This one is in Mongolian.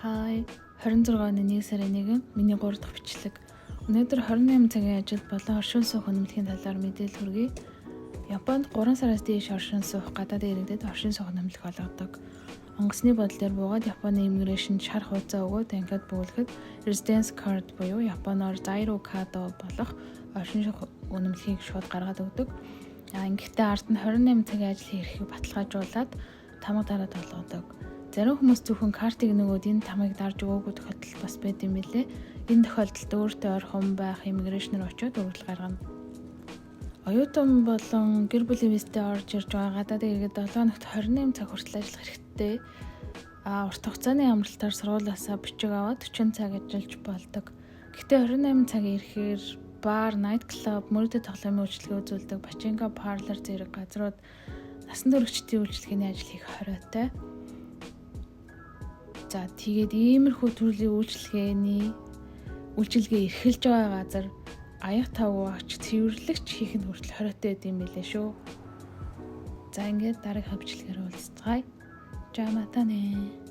Hi, 26 оны 1 сарын 1, миний 3 дахь бичлэг. Өнөөдөр 28 цагийн ажил болон оршин суух үнэмлэхийн талаар мэдээлэл хүргэе. Японд 3 сараас дээш оршин суух гадаадын иргэдэд оршин суух үнэмлэх олгодог. Онгоцны буудлын дээр буугаад Японы immigration шар хуудасаа өгөөд анкет бөглөхөд Residence Card буюу японоор Zairu Kado болох оршин суух үнэмлэхийг шууд гаргаад өгдөг. А ингэхдээ ард нь 28 цагийн ажил хийх эрхийг баталгаажуулаад тамга дараад олгодог. Зарим хүмүүс зөвхөн картыг нөгөөд энэ тамгыг дарж өгөөгүй тохиолдол бас байд юм билээ. Энэ тохиолдолд өөртөө ойрхон байх immigration руу очиод өргөдөл гаргана. Оюутан болон гэр бүлийн визтэй орж ирж байгаа гадаадын иргэд 7 хоногт 28 цаг хүртэл ажиллах эрхтэй. А урт хугацааны амралтаар сургуулиасаа бичиг аваад 40 цаг ажиллаж болдог. Гэхдээ 28 цаг ирэхээр бар, night club, мөрөөдөд тоглоомын үйлчилгээ үзүүлдэг, пачинко parlor зэрэг газрууд насан туршидтын үйлчилгээний ажил хийх хориотой. За, тэгээд иймэрхүү төрлийн үйлчилгээ эрхэлж байгаа газар аяга тавгүй ач цэвэрлэгч хийх нь хүртэл хориотой байд юм билээ шүү. За, ингээд дараагийн бичлэгээр уулзацгаая. じゃあまたね.